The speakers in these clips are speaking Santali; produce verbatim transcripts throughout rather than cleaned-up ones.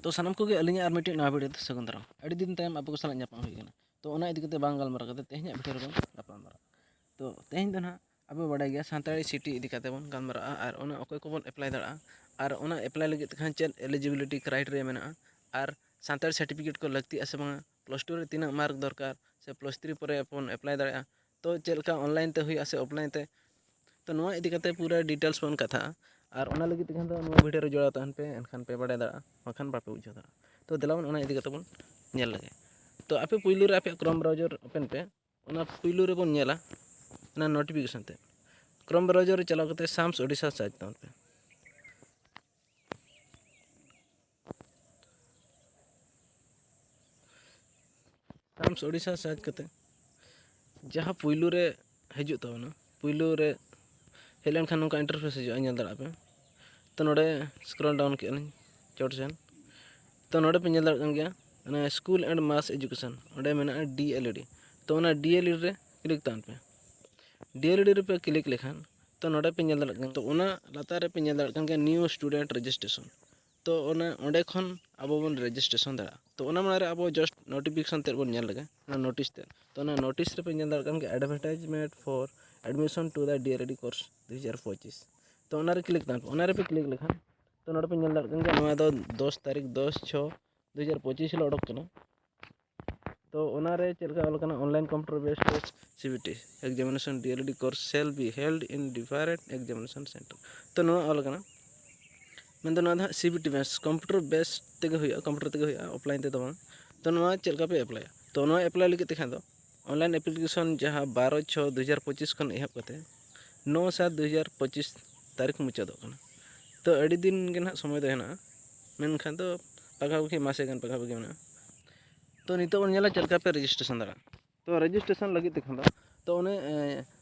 ᱛᱚ ᱥᱟᱱᱟᱢ ᱠᱚᱜᱮ ᱟᱹᱞᱤᱧᱟᱜ ᱟᱨ ᱢᱤᱫᱴᱮᱱ ᱱᱟᱣᱟ ᱵᱷᱤᱰᱤᱭᱳ ᱛᱮ ᱥᱟᱹᱜᱩᱱ ᱫᱟᱨᱟᱢ᱾ ᱟᱹᱰᱤ ᱫᱤᱱ ᱛᱟᱭᱚᱢ ᱟᱵᱚ ᱠᱚ ᱥᱟᱞᱟᱜ ᱧᱟᱯᱟᱢ ᱦᱩᱭ ᱠᱟᱱᱟ᱾ ᱛᱚ ᱚᱱᱟ ᱤᱫᱤ ᱠᱟᱛᱮ ᱵᱟᱝ ᱜᱟᱞᱢᱟᱨᱟᱣ ᱠᱟᱛᱮ ᱛᱮᱦᱮᱧᱟᱜ ᱵᱷᱤᱰᱤᱭᱳ ᱨᱮᱵᱚᱱ ᱜᱟᱯᱟᱞ ᱢᱟᱨᱟᱜᱼᱟ᱾ ᱛᱚ ᱛᱮᱦᱮᱧ ᱫᱚ ᱱᱟᱦᱟᱜ ᱟᱵᱚ ᱵᱟᱰᱟᱭ ᱜᱮᱭᱟ ᱥᱟᱱᱛᱟᱲᱤ ᱥᱤᱴᱤ ᱤᱫᱤ ᱠᱟᱛᱮ ᱵᱚᱱ ᱜᱟᱞᱢᱟᱨᱟᱜᱼᱟ ᱟᱨ ᱚᱱᱟ ᱚᱠᱚᱭ ᱠᱚᱵᱚᱱ ᱮᱯᱞᱟᱭ ᱫᱟᱲᱮᱭᱟᱜᱼᱟ ᱟᱨ ᱚᱱᱟ ᱮᱯᱞᱟᱭ ᱞᱟᱹᱜᱤᱫ ᱛᱮᱠᱷᱟᱱ ᱪᱮᱫ ᱮᱞᱤᱡᱤᱵᱤᱞᱤᱴᱤ ᱠᱨᱟᱭᱴᱮᱨᱤᱭᱟ ᱢᱮᱱᱟᱜᱼᱟ ᱟᱨ ᱥᱟᱱᱛᱟᱲᱤ ᱥᱟᱨᱴᱤᱯᱷᱤᱠᱮᱴ ᱠᱚ ᱞᱟᱹᱠᱛᱤᱜᱼᱟ ᱥᱮ ᱵᱟᱝᱟ, ᱯᱞᱟᱥ ᱴᱩ ᱨᱮ ᱛᱤᱱᱟᱹᱜ ᱢᱟᱨᱠ ᱫᱚᱨᱠᱟᱨ ᱥᱮ ᱯᱞᱟᱥ ᱛᱷᱨᱤ ᱯᱚᱨᱮ ᱵᱚᱱ ᱮᱯᱞᱟᱭ ᱫᱟᱲᱮᱭᱟᱜᱼᱟ᱾ ᱛᱚ ᱪᱮᱫ ᱞᱮᱠᱟ ᱚᱱᱞᱟᱭᱤᱱ ᱛᱮ ᱦᱩᱭᱩᱜᱼᱟ ᱥᱮ ᱚᱯᱷᱞᱟᱭᱤᱱ ᱛᱮ, ᱛᱚ ᱱᱚᱣᱟ ᱤᱫᱤ ᱠᱟᱛᱮ ᱯᱩᱨᱟᱹ ᱰᱤᱴᱮᱞᱥ ᱵᱚᱱ ᱠᱟᱛᱷᱟᱜᱼᱟ᱾ ᱟᱨ ᱚᱱᱟ ᱞᱟᱹᱜᱤᱫ ᱛᱮᱠᱷᱟᱱ ᱫᱚ ᱱᱚᱣᱟ ᱵᱷᱤᱰᱤᱭᱳ ᱨᱮ ᱡᱚᱲᱟᱣ ᱛᱟᱦᱮᱱ ᱯᱮ, ᱮᱱᱠᱷᱟᱱ ᱯᱮ ᱵᱟᱲᱟᱭ ᱫᱟᱲᱮᱭᱟᱜᱼᱟ, ᱵᱟᱠᱷᱟᱱ ᱵᱟᱯᱮ ᱵᱩᱡᱷᱟᱹᱣ ᱫᱟᱲᱮᱭᱟᱜᱼᱟ᱾ ᱛᱚ ᱫᱮᱞᱟ ᱵᱚᱱ ᱚᱱᱟ ᱤᱫᱤ ᱠᱟᱛᱮ ᱵᱚᱱ ᱧᱮᱞ ᱞᱮᱜᱮ᱾ ᱛᱚ ᱟᱯᱮ ᱯᱩᱭᱞᱩ ᱨᱮ ᱟᱯᱮᱭᱟᱜ ᱠᱨᱳᱢ ᱵᱨᱟᱣᱡᱟᱨ ᱳᱯᱮᱱ ᱯᱮ, ᱚᱱᱟ ᱯᱩᱭᱞᱩ ᱨᱮᱵᱚᱱ ᱧᱮᱞᱟ ᱚᱱᱟ ᱱᱳᱴᱤᱯᱷᱤᱠᱮᱥᱚᱱ ᱛᱮ᱾ ᱠᱨᱳᱢ ᱵᱨᱟᱣᱡᱟᱨ ᱨᱮ ᱪᱟᱞᱟᱣ ᱠᱟᱛᱮ ᱥᱟᱢᱥ ᱳᱰᱤᱥᱟ ᱥᱟᱨᱪ ᱛᱟᱵᱚᱱ ᱯᱮ᱾ ᱥᱟᱢᱥ ᱳᱰᱤᱥᱟ ᱥᱟᱨᱪ ᱠᱟᱛᱮ ᱡᱟᱦᱟᱸ ᱯᱩᱭᱞᱩ ᱨᱮ ᱦᱤᱡᱩᱜ ᱛᱟᱵᱚᱱᱟ, ᱯᱩᱭᱞᱩ ᱨᱮ ᱦᱮᱡ ᱞᱮᱱᱠᱷᱟᱱ ᱱᱚᱝᱠᱟ ᱤᱱᱴᱟᱨᱯᱷᱮᱥ ᱦᱤᱡᱩᱜᱼᱟ, ᱧᱮᱞ ᱫᱟᱲᱮᱭᱟᱜᱼᱟ ᱯᱮ᱾ ᱛᱚ ᱱᱚᱰᱮ ᱥᱠᱨᱚᱞ ᱰᱟᱣᱩᱱ ᱠᱮᱜᱼᱟ ᱞᱤᱧ ᱪᱚᱴ ᱥᱮᱱ᱾ ᱛᱚ ᱱᱚᱰᱮ ᱯᱮ ᱧᱮᱞ ᱫᱟᱲᱮᱭᱟᱜ ᱠᱟᱱ ᱜᱮᱭᱟ, ᱚᱱᱟ ᱥᱠᱩᱞ ᱮᱱᱰ ᱢᱟᱥ ᱮᱰᱩᱠᱮᱥᱚᱱ, ᱚᱸᱰᱮ ᱢᱮᱱᱟᱜᱼᱟ ᱰᱤ ᱮᱞ ᱤ ᱰᱤ᱾ ᱛᱚ ᱚᱱᱟ ᱰᱤ ᱮᱞ ᱤ ᱰᱤ ᱨᱮ ᱠᱞᱤᱠ ᱛᱟᱵᱚᱱ ᱯᱮ᱾ ᱰᱤ ᱮᱞ ᱤ ᱰᱤ ᱨᱮᱯᱮ ᱠᱞᱤᱠ ᱞᱮᱠᱷᱟᱱ, ᱛᱚ ᱱᱚᱰᱮ ᱯᱮ ᱧᱮᱞ ᱫᱟᱲᱮᱭᱟᱜ ᱠᱟᱱ, ᱛᱚ ᱚᱱᱟ ᱞᱟᱛᱟᱨ ᱨᱮᱯᱮ ᱧᱮᱞ ᱫᱟᱲᱮᱭᱟᱜ ᱠᱟᱱ ᱜᱮᱭᱟ ᱱᱤᱭᱩ ᱥᱴᱩᱰᱮᱱᱴ ᱨᱮᱡᱤᱥᱴᱨᱮᱥᱚᱱ᱾ ᱛᱚ ᱚᱱᱟ ᱚᱸᱰᱮ ᱠᱷᱚᱱ ᱟᱵᱚ ᱵᱚᱱ ᱨᱮᱡᱤᱥᱴᱨᱮᱥᱚᱱ ᱫᱟᱲᱮᱭᱟᱜᱼᱟ᱾ ᱛᱚ ᱚᱱᱟ ᱢᱟᱲᱟᱝ ᱨᱮ ᱟᱵᱚ ᱡᱟᱥᱴ ᱱᱳᱴᱤᱯᱷᱤᱠᱮᱥᱚᱱ ᱛᱮᱫ ᱵᱚᱱ ᱧᱮᱞ ᱞᱮᱜᱮ, ᱚᱱᱟ ᱱᱳᱴᱤᱥ ᱛᱮᱫ᱾ ᱛᱚ ᱚᱱᱟ ᱱᱳᱴᱤᱥ ᱨᱮᱯᱮ ᱧᱮᱞ ᱫᱟᱲᱮᱭᱟᱜ ᱠᱟᱱ ᱜᱮᱭᱟ, advertisement for admission to the D L E D course ᱫᱩ ᱦᱟᱡᱟᱨ ᱯᱚᱸᱪᱤᱥ᱾ ᱛᱚ ᱚᱱᱟᱨᱮ ᱠᱞᱤᱠ ᱛᱟᱦᱮᱱ ᱯᱮ, ᱚᱱᱟ ᱨᱮᱯᱮ ᱠᱞᱤᱠ ᱞᱮᱠᱷᱟᱱ, ᱛᱚ ᱱᱚᱰᱮ ᱯᱮ ᱧᱮᱞ ᱫᱟᱲᱮᱭᱟᱜ ᱠᱟᱱ ᱜᱮᱭᱟ, ᱱᱚᱣᱟ ᱫᱚ ᱫᱚᱥ ᱛᱟᱹᱨᱤᱠᱷ ᱫᱚᱥ ᱪᱷᱚ ᱫᱩ ᱦᱟᱡᱟᱨ ᱯᱚᱸᱪᱤᱥ ᱦᱤᱞᱳᱜ ᱚᱰᱚᱠ ᱠᱟᱱᱟ᱾ ᱛᱚ ᱚᱱᱟᱨᱮ ᱪᱮᱫ ᱞᱮᱠᱟ ᱚᱞ ᱠᱟᱱᱟ, online computer based test C B T examination D L E D course shall be held in different examination center. ᱛᱚ ᱱᱚᱣᱟ ᱚᱞ ᱠᱟᱱᱟ, ᱢᱮᱱᱫᱚ ᱱᱚᱣᱟ ᱫᱚ ᱦᱟᱸᱜ C B T base, computer base ᱛᱮᱜᱮ ᱦᱩᱭᱩᱜᱼᱟ, ᱠᱚᱢᱯᱤᱭᱩᱴᱟᱨ ᱛᱮᱜᱮ ᱦᱩᱭᱩᱜᱼᱟ, ᱚᱯᱷᱞᱟᱭᱤᱱ ᱛᱮᱫᱚ ᱵᱟᱝ᱾ ᱛᱚ ᱱᱚᱣᱟ ᱪᱮᱫ ᱞᱮᱠᱟ ᱯᱮ ᱮᱯᱞᱟᱭᱟ? ᱛᱚ ᱱᱚᱣᱟ ᱮᱯᱞᱟᱭ ᱞᱟᱹᱜᱤᱫ ᱛᱮᱠᱷᱟᱱ ᱫᱚ online application ᱡᱟᱦᱟᱸ ᱵᱟᱨᱚ ᱪᱷᱚ ᱫᱩ ᱦᱟᱡᱟᱨ ᱯᱚᱸᱪᱤᱥ ᱠᱷᱚᱱ ᱮᱦᱚᱵ ᱠᱟᱛᱮ ᱱᱚ ᱥᱟᱛ ᱫᱩ ᱦᱟᱡᱟᱨ ᱯᱚᱸᱪᱤᱥ ᱛᱟᱹᱨᱤᱠᱷ ᱢᱩᱪᱟᱹᱫᱚᱜ ᱠᱟᱱᱟ᱾ ᱛᱚ ᱟᱹᱰᱤ ᱫᱤᱱ ᱜᱮ ᱱᱟᱦᱟᱜ ᱥᱚᱢᱚᱭ ᱫᱚ ᱦᱮᱱᱟᱜᱼᱟ, ᱢᱮᱱᱠᱷᱟᱱ ᱫᱚ ᱯᱟᱠᱟᱯᱟᱠᱤ ᱢᱟᱥᱮ ᱜᱟᱱ ᱯᱟᱠᱟᱯᱟᱠᱤ ᱢᱮᱱᱟᱜᱼᱟ᱾ ᱛᱚ ᱱᱤᱛᱚᱜ ᱵᱚᱱ ᱧᱮᱞᱟ ᱪᱮᱫ ᱞᱮᱠᱟ ᱯᱮ ᱨᱮᱡᱤᱥᱴᱨᱮᱥᱚᱱ ᱫᱟᱲᱮᱭᱟᱜᱼᱟ᱾ ᱛᱚ ᱨᱮᱡᱤᱥᱴᱨᱮᱥᱚᱱ ᱞᱟᱹᱜᱤᱫ ᱛᱮᱠᱷᱟᱱ ᱫᱚ, ᱛᱚ ᱚᱱᱮ, ᱮ,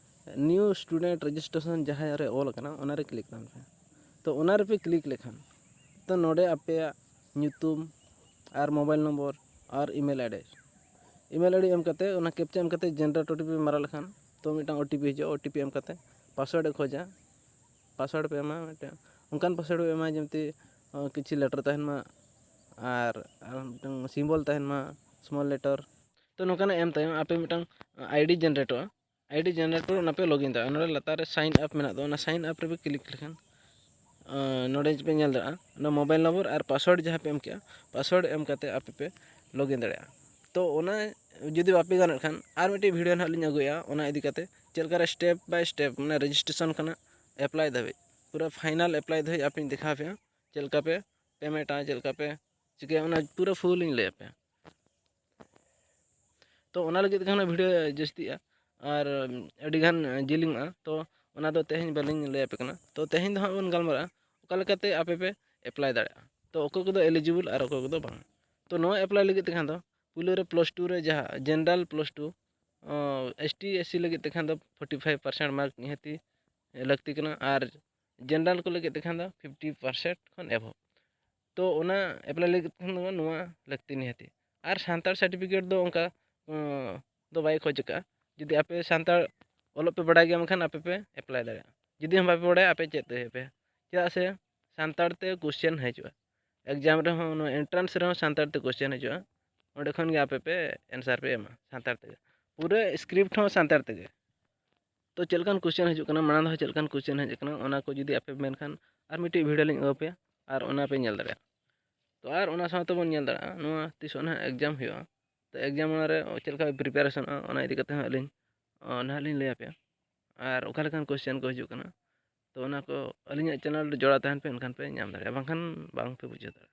new student registration ᱡᱟᱦᱟᱸ ᱨᱮ ᱚᱞ ᱟᱠᱟᱱᱟ, ᱚᱱᱟᱨᱮ ᱠᱞᱤᱠ ᱛᱟᱵᱚᱱ ᱯᱮ᱾ ᱛᱚ ᱚᱱᱟ ᱨᱮᱯᱮ ᱠᱞᱤᱠ ᱞᱮᱠᱷᱟᱱ, ᱛᱚ ᱱᱚᱰᱮ ᱟᱯᱮᱭᱟᱜ ᱧᱩᱛᱩᱢ ᱟᱨ ᱢᱳᱵᱟᱭᱤᱞ ᱱᱚᱢᱵᱚᱨ ᱟᱨ ᱤᱢᱮᱞ ᱟᱭᱰᱤ, ᱤᱢᱮᱞ ᱟᱭᱰᱤ ᱮᱢ ᱠᱟᱛᱮ, ᱚᱱᱟ ᱠᱮᱯᱪᱟ ᱮᱢ ᱠᱟᱛᱮ ᱡᱮᱱᱟᱨᱮᱴ ᱳ ᱴᱤ ᱯᱤ ᱢᱟᱨᱟᱣ ᱞᱮᱠᱷᱟᱱ, ᱛᱚ ᱢᱤᱫᱴᱟᱝ ᱳ ᱴᱤ ᱯᱤ ᱦᱤᱡᱩᱜᱼᱟ, ᱳ ᱴᱤ ᱯᱤ ᱮᱢ ᱠᱟᱛᱮ ᱯᱟᱥᱣᱟᱨᱰ ᱮ ᱠᱷᱚᱡᱟ᱾ ᱯᱟᱥᱣᱟᱨᱰ ᱯᱮ ᱮᱢᱟ ᱢᱤᱫᱴᱟᱝ, ᱚᱱᱠᱟᱱ ᱯᱟᱥᱣᱟᱨᱰ ᱯᱮ ᱮᱢᱟ ᱡᱮᱢᱛᱤ, ᱚ, ᱠᱤᱪᱷᱩ ᱞᱮᱴᱟᱨ ᱛᱟᱦᱮᱱ ᱢᱟ, ᱟᱨ ᱟᱨ ᱢᱤᱫᱴᱟᱝ ᱥᱤᱢᱵᱚᱞ ᱛᱟᱦᱮᱱ ᱢᱟ, ᱥᱢᱚᱞ ᱞᱮᱴᱟᱨ᱾ ᱛᱚ ᱱᱚᱝᱠᱟᱱᱟᱜ ᱮᱢ ᱛᱟᱭᱚᱢ ᱟᱯᱮ ᱢᱤᱫᱴᱟᱝ ᱟᱭᱰᱤ ᱡᱮᱱᱟᱨᱮᱴᱚᱜᱼᱟ᱾ ᱟᱭᱰᱤ ᱡᱮᱱᱟᱨᱮᱴ ᱯᱚᱨ ᱚᱱᱟ ᱯᱮ ᱞᱚᱜᱤᱱ ᱫᱟᱲᱮᱭᱟᱜᱼᱟ᱾ ᱱᱚᱰᱮ ᱞᱟᱛᱟᱨ ᱨᱮ ᱥᱟᱭᱤᱱ ᱟᱯ ᱢᱮᱱᱟᱜ ᱫᱚ, ᱚᱱᱟ ᱥᱟᱭᱤᱱ ᱟᱯ ᱨᱮᱯᱮ ᱠᱞᱤᱠ ᱞᱮᱠᱷᱟᱱ ᱱᱚᱰᱮ ᱯᱮ ᱧᱮᱞ ᱫᱟᱲᱮᱭᱟᱜᱼᱟ, ᱚᱱᱟ ᱢᱳᱵᱟᱭᱤᱞ ᱱᱚᱢᱵᱚᱨ ᱟᱨ ᱯᱟᱥᱣᱟᱨᱰ ᱡᱟᱦᱟᱸ ᱯᱮ ᱮᱢ ᱠᱮᱜᱼᱟ, ᱯᱟᱥᱣᱟᱨᱰ ᱮᱢ ᱠᱟᱛᱮ ᱟᱯᱮ ᱯᱮ ᱞᱚᱜᱤᱱ ᱫᱟᱲᱮᱭᱟᱜᱼᱟ᱾ ᱛᱚ ᱚᱱᱟ ᱡᱩᱫᱤ ᱵᱟᱯᱮ ᱜᱟᱱᱚᱜ ᱠᱷᱟᱱ ᱟᱨ ᱢᱤᱫᱴᱤᱡ ᱵᱷᱤᱰᱤᱭᱳ ᱱᱟᱦᱟᱜ ᱞᱤᱧ ᱟᱹᱜᱩᱭᱟ, ᱚᱱᱟ ᱤᱫᱤ ᱠᱟᱛᱮ ᱪᱮᱫ ᱞᱮᱠᱟ ᱨᱮ ᱥᱴᱮᱯ ᱵᱟᱭ ᱥᱴᱮᱯ, ᱢᱟᱱᱮ ᱨᱮᱡᱤᱥᱴᱨᱮᱥᱚᱱ ᱠᱷᱚᱱᱟᱜ ᱮᱯᱞᱟᱭ ᱫᱷᱟᱹᱵᱤᱡ, ᱯᱩᱨᱟᱹ ᱯᱷᱟᱭᱱᱟᱞ ᱮᱯᱞᱟᱭ ᱫᱷᱟᱹᱵᱤᱡ ᱟᱯᱮᱧ ᱫᱮᱠᱷᱟᱣ ᱯᱮᱭᱟ, ᱪᱮᱫ ᱞᱮᱠᱟ ᱯᱮ ᱯᱮᱢᱮᱱᱴᱟ, ᱪᱮᱫ ᱞᱮᱠᱟ ᱯᱮ ᱪᱤᱠᱟᱹᱭᱟ, ᱚᱱᱟ ᱯᱩᱨᱟᱹ ᱯᱷᱩᱞ ᱤᱧ ᱞᱟᱹᱭ ᱟᱯᱮᱭᱟ᱾ ᱛᱚ ᱚᱱᱟ ᱞᱟᱹᱜᱤᱫ ᱛᱮ ᱠᱷᱟᱱ ᱵᱷᱤᱰᱤᱭᱳ ᱡᱟᱹᱥᱛᱤᱜᱼᱟ ᱟᱨ ᱟᱹᱰᱤᱜᱟᱱ ᱡᱤᱞᱤᱧᱚᱜᱼᱟ᱾ ᱛᱚ ᱚᱱᱟ ᱫᱚ ᱛᱮᱦᱮᱧ ᱵᱟᱹᱞᱤᱧ ᱞᱟᱹᱭ ᱟᱯᱮ ᱠᱟᱱᱟ᱾ ᱛᱚ ᱛᱮᱦᱮᱧ ᱫᱚ ᱦᱟᱸᱜ ᱵᱚᱱ ᱜᱟᱞᱢᱟᱨᱟᱜᱼᱟ ᱚᱠᱟ ᱞᱮᱠᱟᱛᱮ ᱟᱯᱮ ᱯᱮ ᱮᱯᱞᱟᱭ ᱫᱟᱲᱮᱭᱟᱜᱼᱟ᱾ ᱛᱚ ᱚᱠᱚᱭ ᱠᱚᱫᱚ ᱮᱞᱤᱡᱤᱵᱚᱞ ᱟᱨ ᱚᱠᱚᱭ ᱠᱚᱫᱚ ᱵᱟᱝ᱾ ᱛᱚ ᱱᱚᱣᱟ ᱮᱯᱞᱟᱭ ᱞᱟᱹᱜᱤᱫ ᱛᱮ ᱠᱷᱟᱱ ᱫᱚ ᱯᱩᱭᱞᱩ ᱨᱮ ᱯᱞᱟᱥ ᱴᱩ ᱨᱮ ᱡᱟᱦᱟᱸ general plus two, S T S C ᱞᱟᱹᱜᱤᱫ ᱛᱮ ᱠᱷᱟᱱ ᱫᱚ ᱯᱷᱳᱨᱴᱤ ᱯᱷᱟᱭᱤᱵᱷ ᱯᱟᱨᱥᱮᱱᱴ ᱢᱟᱨᱠ ᱱᱤᱦᱟᱹᱛᱤ ᱞᱟᱹᱠᱛᱤ ᱠᱟᱱᱟ ᱟᱨ ᱡᱮᱱᱟᱨᱟᱞ ᱠᱚ ᱞᱟᱹᱜᱤᱫ ᱛᱮ ᱠᱷᱟᱱ ᱫᱚ ᱯᱷᱤᱯᱴᱤ ᱯᱟᱨᱥᱮᱱᱴ ᱠᱷᱚᱱ ᱮᱵᱷᱚᱵ᱾ ᱛᱚ ᱚᱱᱟ ᱮᱯᱞᱟᱭ ᱞᱟᱹᱜᱤᱫ ᱠᱷᱟᱱ ᱫᱚ ᱱᱚᱣᱟ ᱞᱟᱹᱠᱛᱤ ᱱᱤᱦᱟᱹᱛᱤ᱾ ᱟᱨ ᱥᱟᱱᱛᱟᱲ ᱥᱟᱨᱴᱤᱯᱷᱤᱠᱮᱴ ᱫᱚ ᱚᱱᱠᱟ ᱫᱚ ᱵᱟᱭ ᱠᱷᱚᱡᱽ ᱟᱠᱟᱫᱼᱟ᱾ ᱡᱩᱫᱤ ᱟᱯᱮ ᱥᱟᱱᱛᱟᱲ ᱚᱞᱚᱜ ᱯᱮ ᱵᱟᱲᱟᱭ ᱜᱮᱭᱟ ᱢᱮᱱᱠᱷᱟᱱ ᱟᱯᱮ ᱯᱮ ᱮᱯᱞᱟᱭ ᱫᱟᱲᱮᱭᱟᱜᱼᱟ᱾ ᱡᱩᱫᱤ ᱦᱚᱸ ᱵᱟᱯᱮ ᱵᱟᱲᱟᱭᱟ ᱟᱯᱮ ᱪᱮᱫ ᱛᱮ ᱦᱩᱭᱩᱜ ᱯᱮ, ᱪᱮᱫᱟᱜ ᱥᱮ ᱥᱟᱱᱛᱟᱲ ᱛᱮ ᱠᱚᱥᱪᱮᱱ ᱦᱤᱡᱩᱜᱼᱟ᱾ ᱮᱠᱡᱟᱢ ᱨᱮᱦᱚᱸ ᱱᱚᱣᱟ ᱮᱱᱴᱨᱟᱱᱥ ᱨᱮᱦᱚᱸ ᱥᱟᱱᱛᱟᱲ ᱛᱮ ᱠᱚᱥᱪᱮᱱ ᱦᱤᱡᱩᱜᱼᱟ᱾ ᱚᱸᱰᱮ ᱠᱷᱚᱱ ᱜᱮ ᱟᱯᱮ ᱯᱮ ᱮᱱᱥᱟᱨ ᱯᱮ ᱮᱢᱟ ᱥᱟᱱᱛᱟᱲ ᱛᱮᱜᱮ᱾ ᱯᱩᱨᱟᱹ ᱥᱠᱨᱤᱯᱴ ᱦᱚᱸ ᱥᱟᱱᱛᱟᱲ ᱛᱮᱜᱮ᱾ ᱛᱚ ᱪᱮᱫ ᱞᱮᱠᱟᱱ ᱠᱚᱥᱪᱮᱱ ᱦᱤᱡᱩᱜ ᱠᱟᱱᱟ, ᱢᱟᱲᱟᱝ ᱫᱷᱟᱣ ᱪᱮᱫ ᱞᱮᱠᱟᱱ ᱠᱚᱥᱪᱮᱱ ᱦᱮᱡ ᱟᱠᱟᱱᱟ, ᱚᱱᱟ ᱠᱚ ᱡᱩᱫᱤ ᱟᱯᱮ ᱢᱮᱱᱠᱷᱟᱱ ᱟᱨ ᱢᱤᱫᱴᱤᱡ ᱵᱷᱤᱰᱤᱭᱳ ᱞᱤᱧ ᱟᱹᱜᱩ ᱟᱯᱮᱭᱟ, ᱟᱨ ᱚᱱᱟ ᱯᱮ ᱧᱮᱞ ᱫᱟᱲᱮᱭᱟᱜᱼᱟ᱾ ᱛᱚ ᱟᱨ ᱚᱱᱟ ᱥᱟᱶᱛᱮ ᱵᱚᱱ ᱧᱮᱞ ᱫᱟᱲᱮᱭᱟᱜᱼᱟ ᱱᱚᱣᱟ ᱛᱤᱥᱚᱜ ᱱᱟᱦᱟᱜ ᱮᱠᱡᱟᱢ ᱦᱩᱭᱩᱜᱼᱟ᱾ ᱛᱚ ᱮᱠᱡᱟᱢ ᱚᱱᱟᱨᱮ ᱪᱮᱫ ᱞᱮᱠᱟ ᱯᱨᱤᱯᱟᱨᱮᱥᱚᱱᱚᱜᱼᱟ, ᱚᱱᱟ ᱤᱫᱤ ᱠᱟᱛᱮ ᱦᱚᱸ ᱟᱹᱞᱤᱧ ᱱᱟᱦᱟᱜ ᱞᱤᱧ ᱞᱟᱹᱭ ᱟᱯᱮᱭᱟ᱾ ᱟᱨ ᱚᱠᱟ ᱞᱮᱠᱟᱱ ᱠᱚᱥᱪᱮᱱ ᱠᱚ ᱦᱤᱡᱩᱜ ᱠᱟᱱᱟ, ᱛᱚ ᱚᱱᱟ ᱠᱚ ᱟᱹᱞᱤᱧᱟᱜ ᱪᱮᱱᱮᱞ ᱨᱮ ᱡᱚᱲᱟᱣ ᱛᱟᱦᱮᱱ ᱯᱮ, ᱮᱱᱠᱷᱟᱱ ᱯᱮ ᱧᱟᱢ ᱫᱟᱲᱮᱭᱟᱜᱼᱟ, ᱵᱟᱝᱠᱷᱟᱱ ᱵᱟᱝ ᱯᱮ ᱵᱩᱡᱷᱟᱹᱣ ᱫᱟᱲᱮᱭᱟᱜᱼᱟ᱾